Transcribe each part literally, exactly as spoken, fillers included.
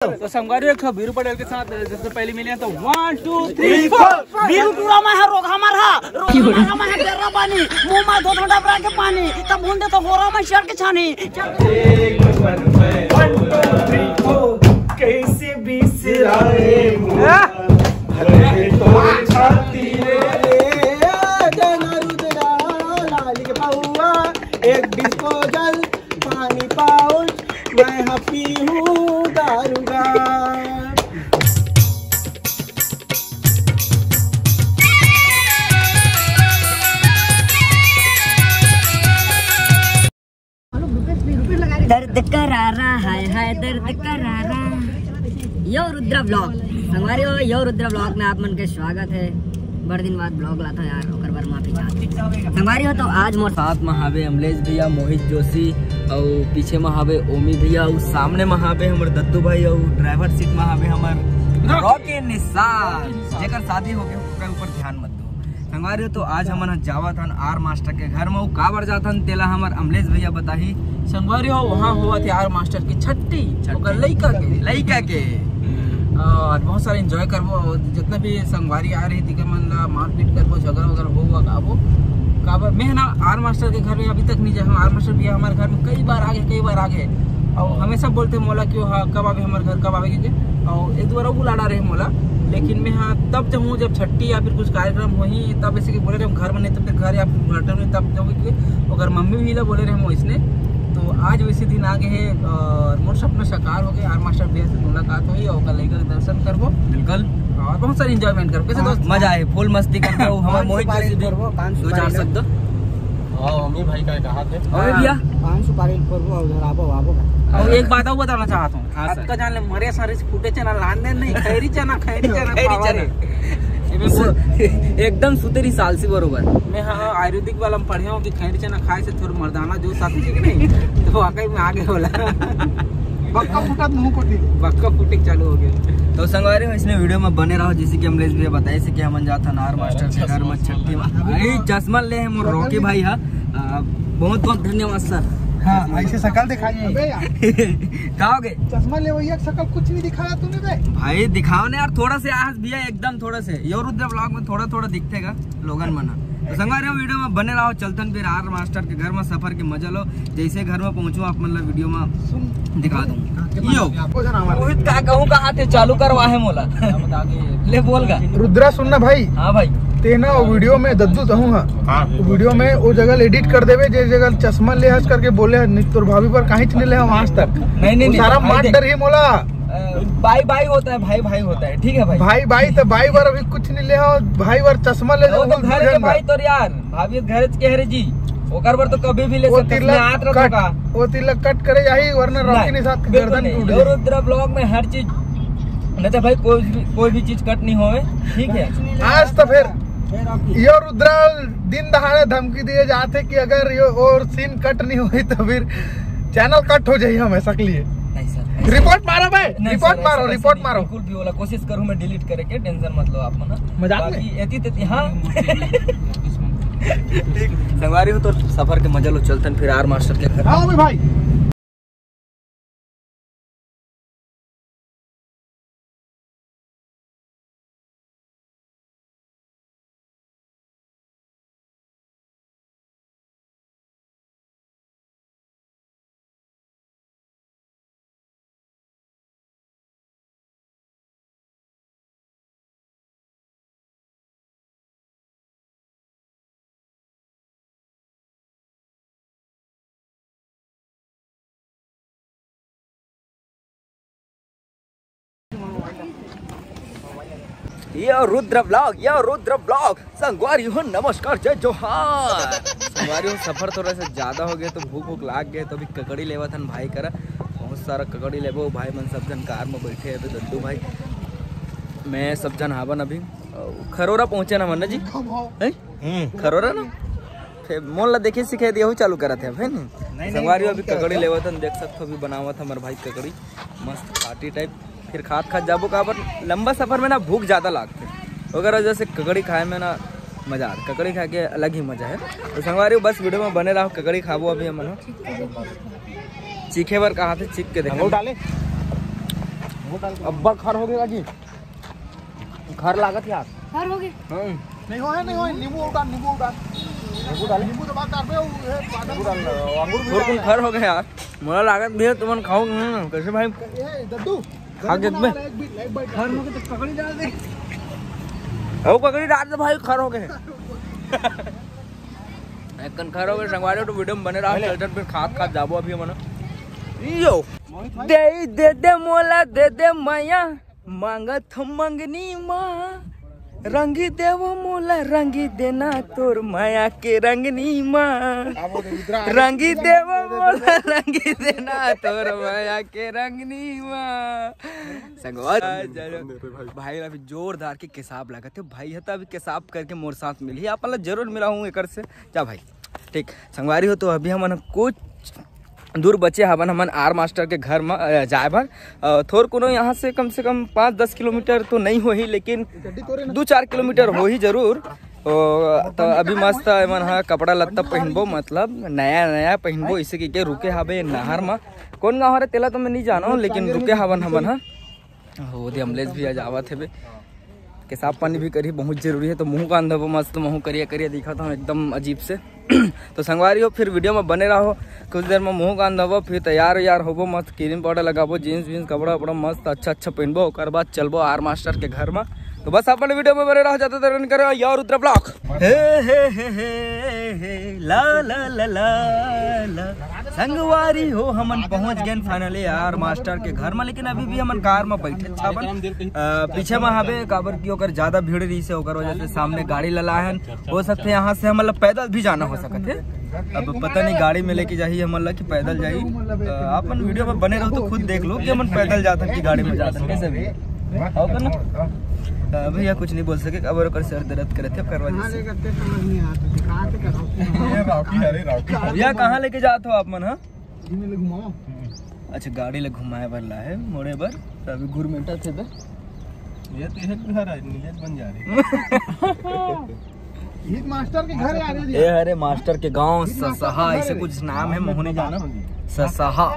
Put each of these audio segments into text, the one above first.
तो संगवारी हो, एक ठो बीरू पटेल के साथ जैसे पहले मिले हैं तो वन टू थ्री फोर। बीरू टूरा में है रोगहा मरहा, रोगहा मरहा में है डेरा पानी, मुंह में दो ठो डबरा के पानी, तब भून दे तो होरा में चढ़ के छानी। एक बार में वन टू थ्री फोर, कैसे बिसराए वो, भले तोर छाती रे। जय नारू तेरा लाल के पौआ, एक डिस्पोजल पानी पाउच, मैं हा पीहूँ दारूगा। दर्द करारा, हाय हाय दर्द करारा। यो रुद्रा ब्लॉग, संगवारी हो, यो रुद्रा ब्लॉग में आप मन के स्वागत है। बड़ दिन बाद ब्लॉग लाता यार, ओकर बर माफी चाहत। संगवारी हो, तो आज मोर साथ में हावे अमलेश भैया, मोहित जोशी, अउ पीछे में हावे ओमी भैया, अउ सामने में हावे हमर दद्दू भाई, अउ ड्राइवर सीट में हावे हमर रॉकी निषाद, जेकर शादी हो गए, ओकर ऊपर ध्यान मत दो। संगवारी हो, तो आज हमन ह जावत हन आर मास्टर के घर में, अउ काबर जात हन, तेला हमर अमलेश भैया बताही। संगवारी हो, वहाँ होवत हे आर मास्टर के छट्टी, छट्टी। ओकर लइका के। लइका के। और बहुत सारा एंजॉय करबो, और जितना भी संगवारी आ रही, तिके मन ला मारपीट करबो, झगड़ा वगैरह होगा काबो। काबर मैं ना आर मास्टर के घर में अभी तक नहीं जाए हूँ। आर मास्टर भैया हमारे घर में कई बार आ गए, कई बार आ गए, और हमेशा बोलते मोला कि हाँ, कब आवे हमारे घर, कब आवे के। और एक दो बार वो बुला रहे मोला, लेकिन मैं हाँ तब जाऊँ जब छट्टी या फिर कुछ कार्यक्रम होही, तब ऐसे कि बोले रहे घर में नहीं तो फिर घर या फिर घर में तब जाऊँ कि ओकर मम्मी भी ला बोले रहे मोइसने। तो आज वैसे दिन आ गए हैं और मोर सपना साकार हो गए। आर मास्टर भैया से मुलाकात हुई और ओकर लइका के दर्शन करबो। बिल्कुल। और बहुत सारी एंजॉयमेंट करबो। कैसे दोस्त? मजा आए, फुल मस्ती करके वो हमारे पान मोहित सुपारी जोशी भी करबो, पान दो सुपारी चार ले। शब्द। हाँ, अमी भाई का कहा थे। अरे भैया। पान सुपारी करबो और उधर आबो, आबो का। और एक बात और बताना चाहता हूँ। हाँ, सर। अतका जान ले मरे सारे फूटे चना लान दे नहीं, खैरी चना, खैरी चना खैरी पावा चना। रे। एमे सर, बोल। एकदम सुतेरी सालसी बरोबर। मैं हाँ आयुर्वेदिक वाला में पढ़े हूँ कि खैरी चना खाए से थोड़ा मर्दाना जोश आती है कि नहीं? तो वाकई में आगे होला। बक्का फुटत मुंह कोटी। बक्का फुटे चालू हो गया। तो संगवारी हो, इसने वीडियो में बने रहो, जैसे कि अमलेश भैया बताए से कि हमन जात हन आर मास्टर के घर में छट्टी में। अरे चश्मा ले हम रॉकी भाई हा। आ, बहुत बहुत धन्यवाद सर। हाँ, ऐसे शकल दिखाई। अबे यार। का हो गए? चश्मा ले भैया, शकल कुछ नहीं दिखाया तूने बे। भाई दिखाओ ना यार, थोड़ा से आज भैया एकदम थोड़ा से। यो रुद्र ब्लॉग में थोड़ा थोड़ा दिखतेगा लोगन मना। तो संगवारी हो, वीडियो में बने रहो, चलतन फिर आर मास्टर के घर में सफर के मजा लो। जैसे घर में पहुंचू आप मन ला वीडियो में सुन। दिखा दूं। यो। मोहित का कहूँ कहा थे चालू करवा है मोला। ले बोल गा। रुद्रा सुनना भाई। हाँ भाई। तेना वो वीडियो में दद्दू तहूँ हा। हाँ। वो वीडियो में वो जगह एडिट कर देवे जे जगह चश्मा ले हस करके बोले हस, नहीं तोर भाभी पर काहीच नहीं ले हम आज तक। नहीं, नहीं, वो नहीं, सारा भाई मार देख। डर ही मोला। अ, बाई बाई होता है, भाई भाई होता है, ठीक है भाई। भाई बाई तो बाई बार अभी कुछ नहीं ले हो, भाई बार चश्मा ले वो जाओ, तो बोल घर के दुल्हन भाई बार। तोर यार, भाभी घर के हरे जी, ओकर बर तो कभी भी ले वो सकते हैं, तिलक हाथ रखो कट, का। वो तिलक कट करे जाही, वरना रॉकी नहीं, निषाद के बिल्कुल गर्दन नहीं। टूट और जाही। रुद्रा ब्लॉग में हर चीज, नहीं तो भाई कोई भी, कोई भी चीज कट नहीं होवे, ठीक है। आज तो फिर यो रुद्रा दिन दहाड़े धमकी दिए जाते कि अगर यो और सीन कट नहीं हुई तो फिर चैनल कट हो जाही हमेशा के लिए। नहीं सर, नहीं सर। रिपोर्ट मारो बे, नहीं रिपोर्ट सर, मारो, ऐसा रिपोर्ट नहीं, मारो। बिल्कुल भी वाला कोशिश करूँ मैं डिलीट करे के, टेंशन मत लो आप मना। मजाक में? बाकी एती तेती, हाँ। ठीक, संगवारी हो तो सफर के मजा लो, चलतन फिर आर मास्टर के घर। हाँ, अभी भाई। यो रुद्र ब्लॉग, यो रुद्र ब्लॉग। संगवारी हो, नमस्कार, जय जोहार। संगवारी हो, सफर थोड़ा सा ज्यादा हो गया तो भूख भूख लाग गए, तो अभी ककड़ी लेवत हन भाई करा। बहुत सारा ककड़ी लेबो, भाई मन सब जन कार में बैठे हैं, अभी दद्दू भाई, मैं सब जन हावन अभी। अउ खरोरा पहुंचे ना मन जी, हैं? हम्म। खरोरा ना, फिर मोल ला देखे सिखे दिया चालू करत है, है नी? नहीं, संगवारी हो, अभी ककड़ी लेवत हन, देख सकते हो, अभी बनावत हमर भाई ककड़ी, मस्त खाटी टाइप। फिर खात खात जाबो, काबर लंबा सफर में ना भूख ज्यादा लागथे, ओकर वजह से ककड़ी खाए में ना मजा आथे। ककड़ी खाए के अलग ही मजा है। तो संगवारी हो, बस वीडियो में बने रहो, ककड़ी खाबो अभी हमन ह। चीखे बर कहा थे, चीख के देखा। डाले। अब्बड़ खर हो गया जी, खर लागत यार। खर हो गया। हाँ। नहीं हो है, नहीं हो है, नींबू उतार, नींबू उतार। नींबू डाले? नींबू तो बात कर रहे हो, ये नींबू डाल, अंगूर भी और कुछ डाल। खर हो गया यार। मोला लागत भी है, तुमन खाओ, हम्म, कैसे भाई? ए, दद्दू, खा के दद्दू, एक भी, एक बार खर हो गया तो पकड़ी डाल दे। ओ, पकड़ी डाल दे भाई, खर हो गए। एक कन खर हो गए, संगवारी हो तो वीडियो में बने रहो, चल चल फिर खात खात जाबो अभी हमन। यो। दे दे दे मोला, दे दे मैया, मांगत हम मंगनी माँ, रंगी देव मोला, रंगी देना तोर माया के रंगनी माँ, रंगी देव मोला, रंगी देना तोर माया के रंगनी माँ। संगवारी, भाई अभी जोरदार के केसाब लागत है, भाई है तो अभी केसाब करके मोर साथ मिली, आप मतलब जरूर मिला हूँ एकर से। जा भाई, ठीक संगवारी हो, तो अभी हमन कुछ दूर बचे हवन हमन आर मास्टर के घर म, अ, जाए बर। अ, थोर कोनो यहाँ से कम से कम पाँच दस किलोमीटर तो नहीं होही, लेकिन दू चार किलोमीटर होही जरूर। ओ, तो अभी मस्त एमन ह कपड़ा लत्ता पहनबो, मतलब नया नया पहनबो, इसे के, के रुके हवे नहर म। कौन गाँव हरे तेला तो मैं नहीं जानो, लेकिन रुके हवन हमन ह। हो दे, अमलेश भी आज आवत हेबे। केसाब पानी भी करही, बहुत जरूरी है। तो मुंह कान धोबो मस्त, मुंह करिया करिया दिखत हूँ एकदम अजीब से। तो संगवारी हो, फिर वीडियो में बने रहो, कुछ देर में मुंह कान धोबो, फिर तैयार यार होबो, मस्त क्रीम पाउडर लगाबो, जींस वींस कपड़ा वपड़ा मस्त अच्छा अच्छा पहनबो, ओकर बाद चलबो आर मास्टर के घर में। तो बस अपन वीडियो में बने रहो, ज्यादा देर नहीं करो, यो रुद्र ब्लॉग। हे, हे, हे, हे, हे, ला, ला, ला, ला, ला। संगवारी हो, हमन पहुंच गए finally यार मास्टर के घर में, लेकिन अभी भी हमन कार में बैठे छावन। अ, पीछे में हवे, काबर कि ओकर ज्यादा भीड़ रही से, ओकर वजह से सामने गाड़ी लला है। हो सकते हैं यहाँ से हमन ला पैदल भी जाना हो सकत है। अब पता नहीं गाड़ी में लेके जाही हमन ला कि पैदल जाही। अ, आप मन वीडियो में बने रहो तो खुद देख लो कि हमन पैदल जात हन कि गाड़ी में जात हन, कैसे भी। आओ कर ना। अ, भैया कुछ नहीं बोल सके, अब ओकर सर दर्द करत है, करवा दीजिए। ये राउटी है रे, राउटी। भैया कहाँ लेके जात हो आप मन, हाँ? जी, मैं ले घुमाओ। अच्छा, गाड़ी ले घुमाए बर ला है, मोड़े बर, तो अभी घुरमेटा थे बे। ये तो एक घर है, नीलेश बन जा रहे। हित मास्टर के घर आ रहे ए, अरे मास्टर के गांव हित मास्टर ससहा, के घर ऐसे है। कुछ नाम है, मोहने जाना। ससहा।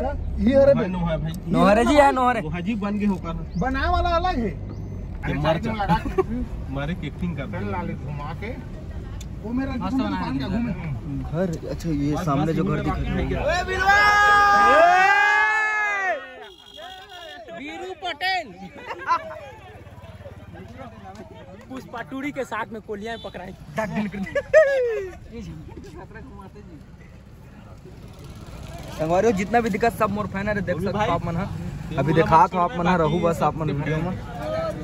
ये अरे भाई, नोहरे भाई। नोहरे जी है, नोहरे। वो हाजी बन गए होकर। बनाए वाला अलग है। ये मर जा। मारे के एक्टिंग कर रहे हैं। लाले घुमा के। वो मेरा मस्त दुकान बनाया का है। घूमे। घर, अच्छा, ये सामने जो घर दिख रहा है। बीरू पटेल। पुष्पा टूरी के साथ में कोलियां पकड़ाई। संगवारी हो, जितना भी दिखा सब मोर फैन है, देख सकते हो आप मन हा। अभी दिखा था आप मन हा, रहू बस आप मन वीडियो में।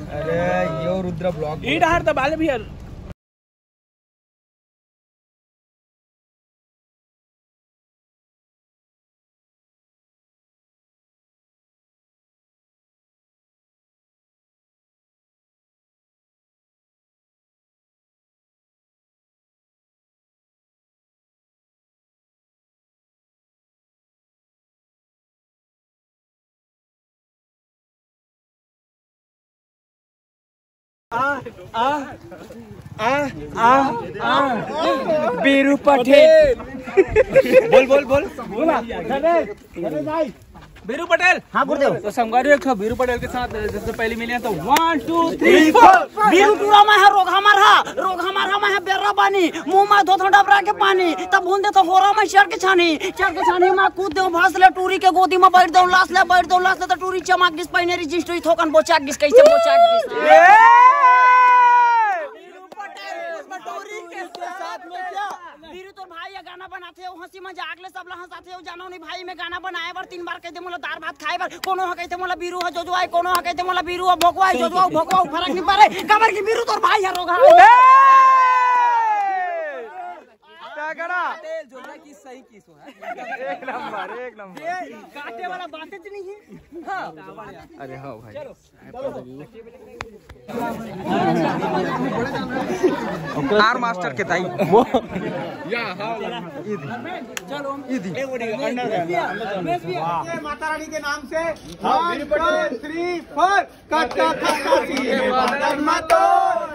अरे यो रुद्र ब्लॉग। ई डहर दबा ले भैया। आ, आ, आ, आ, आ, बीरू पटेल। बोल, बोल, बोल। बोला, अरे, अरे भाई। बीरू पटेल। हाँ गुरुदेव। तो संगवारी एक ठो बीरू पटेल के साथ जैसे पहले मिले हैं तो वन टू थ्री फोर। बीरू टूरा मैं है, रोग हमार हा, रोग हमार हा मैं है बेर्रा बानी, मुंह में धो धो डबरा के पानी, तब भून दे तो होरा में चढ़ के छानी, चढ़ के छानी में कूद दे भस ले टूरी के गोदी में बैठ दो लाश ले, बैठ दो लाश ले तो टूरी चमाक दिस पहिने रजिस्ट्री थोकन बोचाक दिस कैसे बोचाक दिस। बीरू पटेल, टूरी के साथ में क्या? बीरू तोर भाई ये गाना बनाथे, वो हंसी मजाक ले सबला हंसाथे, वो जानो नहीं भाई मैं गाना बनाए बर तीन बार कह दे मोला दार भात खाए बर, कोनो ह कहते मोला बीरू ह जोजवाए, कोनो ह कहते मोला बीरू ह भोकवाए, जोजवाओ भोकवाओ फरक नहीं पड़े, कबर की बीरू तोर भाई है रोगा। तगड़ा। पटेल जोजवा की सही की सो है। एक नंबर, एक नंबर। काटे वाला बातें तो नहीं है। हाँ। अरे हाँ भाई। चलो। आर मास्टर के ताई। वो। या, हाँ। इदी। इदी। माता रानी के नाम से। वन, टू, थ्री, फोर। कट, कट, कट, कट, ये बदन मत तोड़।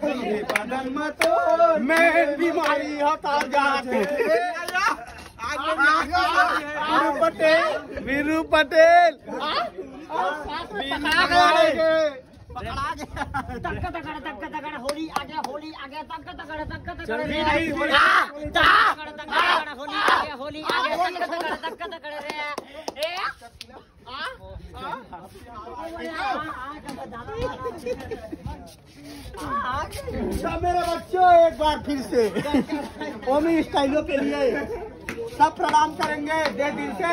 ये बदन मत तोड़। मैं बीमारी हटा जाते। वीरू पटेल, वीरू पटेल। पकड़ा गया। पकड़ा गया। तक तकड़, तक तकड़, होली आ गया, होली आ गया, तक तकड़, तक तकड़ रे। आ, तक तकड़, तक तकड़, होली आ गया, होली आ गया, तक तकड़, तक तकड़ रे। ए, आ, आ, आ, आ, आ, आ, आ, आ, अच्छा, मेरे बच्चों, एक बार फिर से ओमी स्टाइलों के लिए सब प्रणाम करेंगे दे दिल से।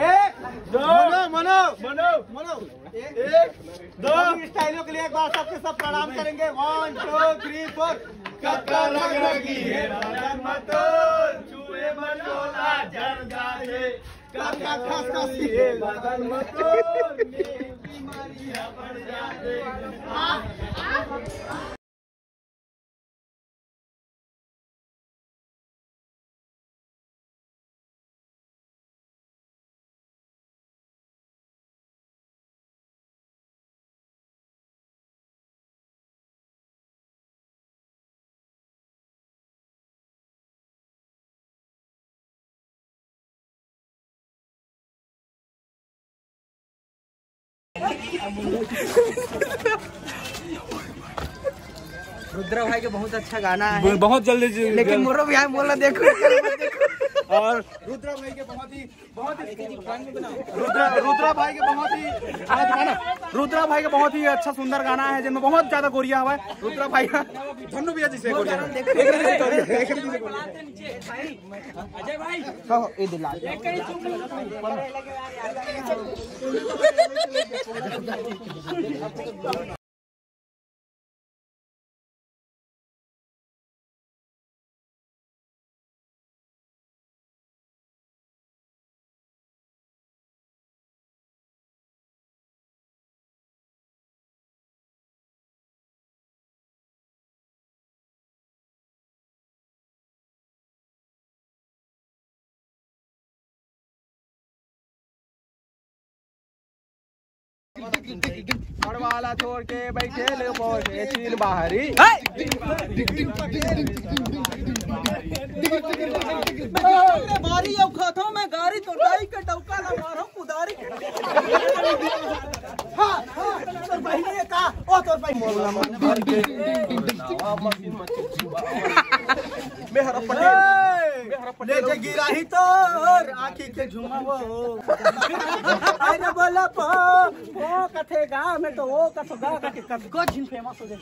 एक, दो, मनो, मनो, मनो, मनो। एक, एक, दो। ओमी स्टाइलों के लिए एक बार सबके सब प्रणाम करेंगे। One, two, three, four। कक्का लग लगी है, मदन मतोल, चूहे बटोला, जल जाए। रुद्रा भाई के बहुत अच्छा गाना है। बहुत जल्दी जी, लेकिन मोरो भी आए बोला, देखो। और रुद्रा भाई के बहुत ही, बहुत ही, रुद्रा, रुद्रा भाई के बहुत ही, आज गाना, रुद्रा भाई के बहुत ही अच्छा सुंदर गाना है, जिनमें बहुत ज्यादा गोरिया हुआ है। रुद्रा भाई का धन्नू भैया जी से गोरिया है। एक रंग से गोरिया है, एक रंग से गोरिया है। अजय भाई, कहो, ये दिला। घर वाला छोड़ के बैठे ले पहुंचे चीन बाहरी। बारी अब खाथो मैं गारी तो डाई के डौका ला मारो कुदारी। हाँ, हाँ, तोर बहिनी है का? ओ तोर बहिनी। मैं हरा पटेल। मैं हरा पटेल। ले जे गिराही तोर आँखी के झुमावो। अरे बोला पो, पो कथे गा, मैं तो वो कथो गा, कथे कथो झिन फेमस हो जाए।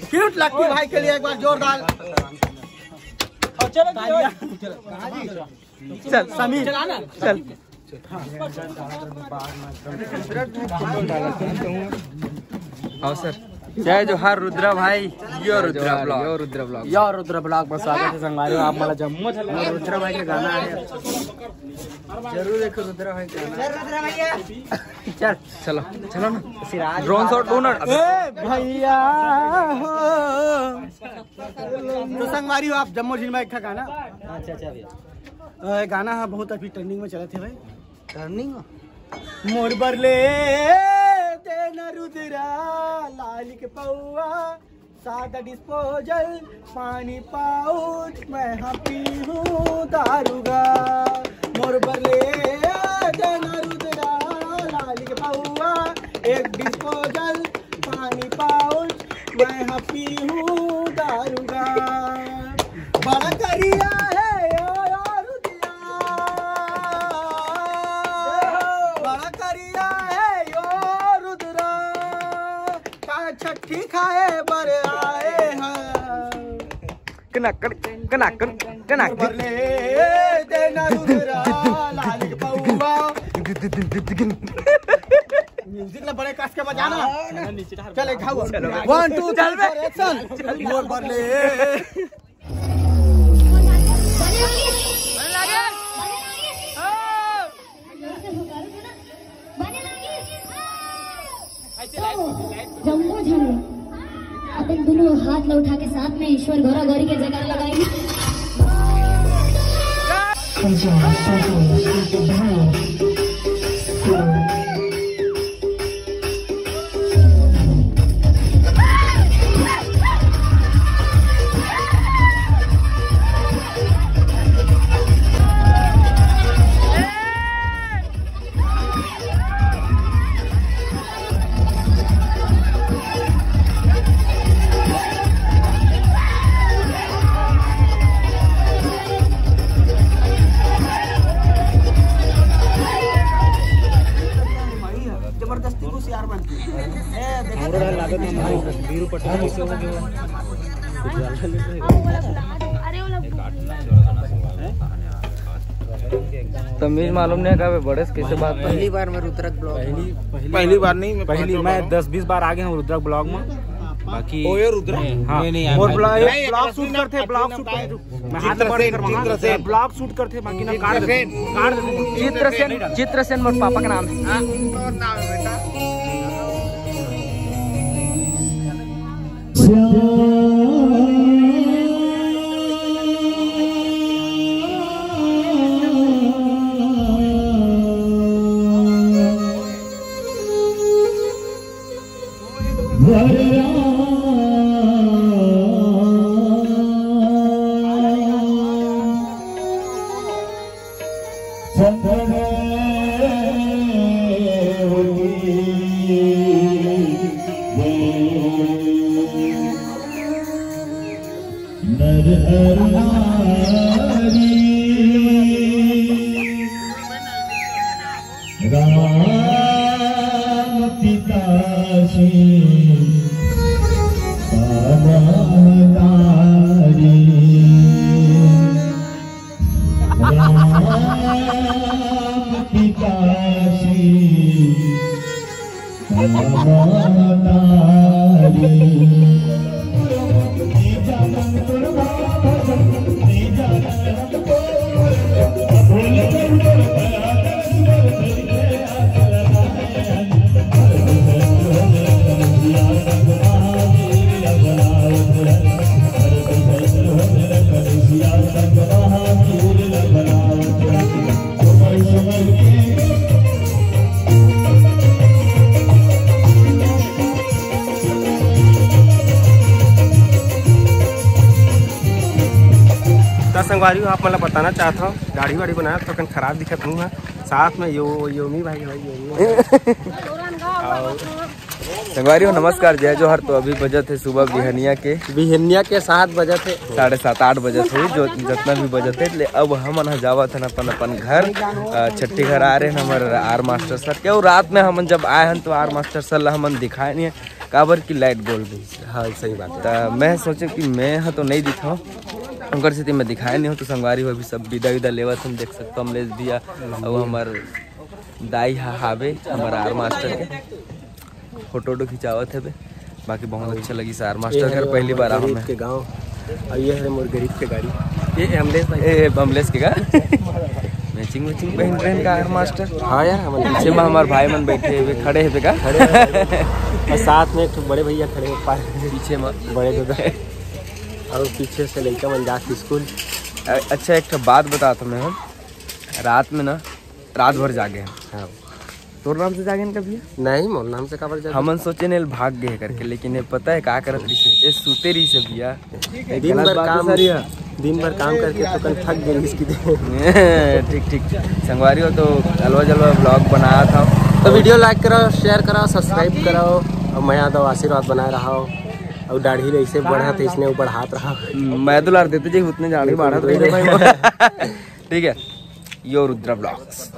क्यूट लक्की भाई के लिए एक बार जोरदार। चल समीर, चल। हाँ सर, जय जोहार रुद्रा भाई, यो रुद्रा ब्लॉग। यो रुद्रा ब्लॉग, यो रुद्रा ब्लॉग में स्वागत है संगवारी हो। आप मला जम्मो झन रुद्रा भाई के गाना है, जरूर देखो रुद्रा भाई के गाना। चल रुद्रा भैया, चल चलो, चलो ना। सिराज ड्रोन शॉट ढूंढ ना। ए भैया हो। तो संगवारी हो, आप जम्मो झिन भाई का गाना। अच्छा अच्छा भैया। अ, गाना है बहुत अभी ट्रेंडिंग में चलत है भाई। ट्रेंडिंग में? मोर बर ले देना रुद्रा लाली के पौआ, सादा डिस्पोजल पानी पाउच, मैं हाँ पीहूँ दारूगा। मोर बर ले देना रुद्रा लाली के पौआ, एक डिस्पोजल पानी पाउच, मैं हाँ पीहूँ दारूगा। बड़ा करिया है यो, यो रुद्रा, बड़ा करिया है यो रुद्रा, का छठी खाए बर आए हैं। कना कन, कना कन, कना कन। बरले देना रुद्रा लालिक पौवा। म्यूजिक ला बड़े कस के बजाना। चले खाओ। वन टू चल बे। एक्शन। मोर बरले। जम्मो झन अपन दोनों हाथ ला उठा के साथ में ईश्वर गौरा गौरी के जयकारा लगाई। तमीज मालूम नहीं है, का बड़े से कैसे बात। पहली बार मैं रुद्रक ब्लॉग में। पहली बार नहीं, मैं पहली, पांचों मैं बार हूँ। दस बीस बार आ गया हूँ रुद्रक ब्लॉग में। बाकी ओए रुद्रक। हाँ, नहीं, नहीं, और ब्लॉग, ब्लॉग शूट करते हैं, ब्लॉग शूट करते हैं। मैं हाथ में चित्रसेन, पकड़ कर वहाँ चित्रसेन। ब्लॉग शूट करते हैं, बाकी ना काट देते हैं। चित्रसेन। काट देते हैं। चित्रसेन, चित्रसेन मोर पापा का नाम है। हाँ, और नाम है बेटा। नर अर नारी राम पिता से महतारी। राम पिता से महतारी। त संगवारी हो, आप मन ला बताना चाहत हव, दाढ़ी वाढ़ी बनाया तो कन खराब दिखत नहीं है। साथ में यो योमी भाई, भाई योमी। और संगवारी हो, नमस्कार, जय जोहार। तो अभी बजत है सुबह बिहनिया के बिहनिया के सात बजत है। साढ़े सात, आठ बजत है, जो जितना भी बजत है, ले अब हमन ह जावत हन अपन, अपन घर। अ, छट्ठी घर आ रहे हैं हमारे आर मास्टर सर के। और रात में हमन जब आए हन तो आर मास्टर सर ला हमन दिखाए नहीं है, काबर की लाइट गोल रही। हाँ, सही बात है। त मैं सोचे कि मैं ह तो नहीं दिखाऊं, उनकर सेती मैं दिखाए नहीं हूँ। तो संगवारी हो, अभी सब विदा विदा लेवत हन, देख सकते हो अमलेश भैया और हमार दाई हा हावे हमारा आर मास्टर के फोटो वोटो खिंचावत हवे। बाकी बहुत अच्छा लगी आर मास्टर घर, पहली बार आवा मैं। के गांव। और ये है मोर गरीब के गाड़ी। ये अमलेश भाई। ए, अमलेश के का? मैचिंग मैचिंग पहन रहे हैं का आर मास्टर? हाँ यार, हम पीछे में हमारे भाई मन बैठे हुए, खड़े हैं का? खड़े हैं। और साथ में एक ठो बड़े भैया खड़े हैं ऊपर। पीछे में। बड़े दादा। और पीछे से लड़का मन जात स्कूल। अ-, अच्छा, एक ठो बात बता तुम्हें हम, रात में ना, रात भर जागे हैं। हाँ। तोर नाम से जागे न कभी? नहीं, मोर नाम से काबर जागे? हमन सोचे ने भाग गए करके, लेकिन ये पता है का करत रही से? ये सूते रही से भैया। ये दिन गलत भर बात है काम, सर, ये। दिन भर काम करके तो कल थक गए इसकी देह। ठीक, ठीक। संगवारी हो तो अलवा जलवा ब्लॉग बनाया था। तो वीडियो लाइक करो, शेयर करो, सब्सक्राइब करो और मया दो, आशीर्वाद बनाए रहो। और दाढ़ी ले इसे बढ़ाते, इसने बढ़ात रहा। मैं दुलार देते जी उतने दाढ़ी बढ़त रही है भाई। ठीक है, यो रुद्रा ब्लॉग्स।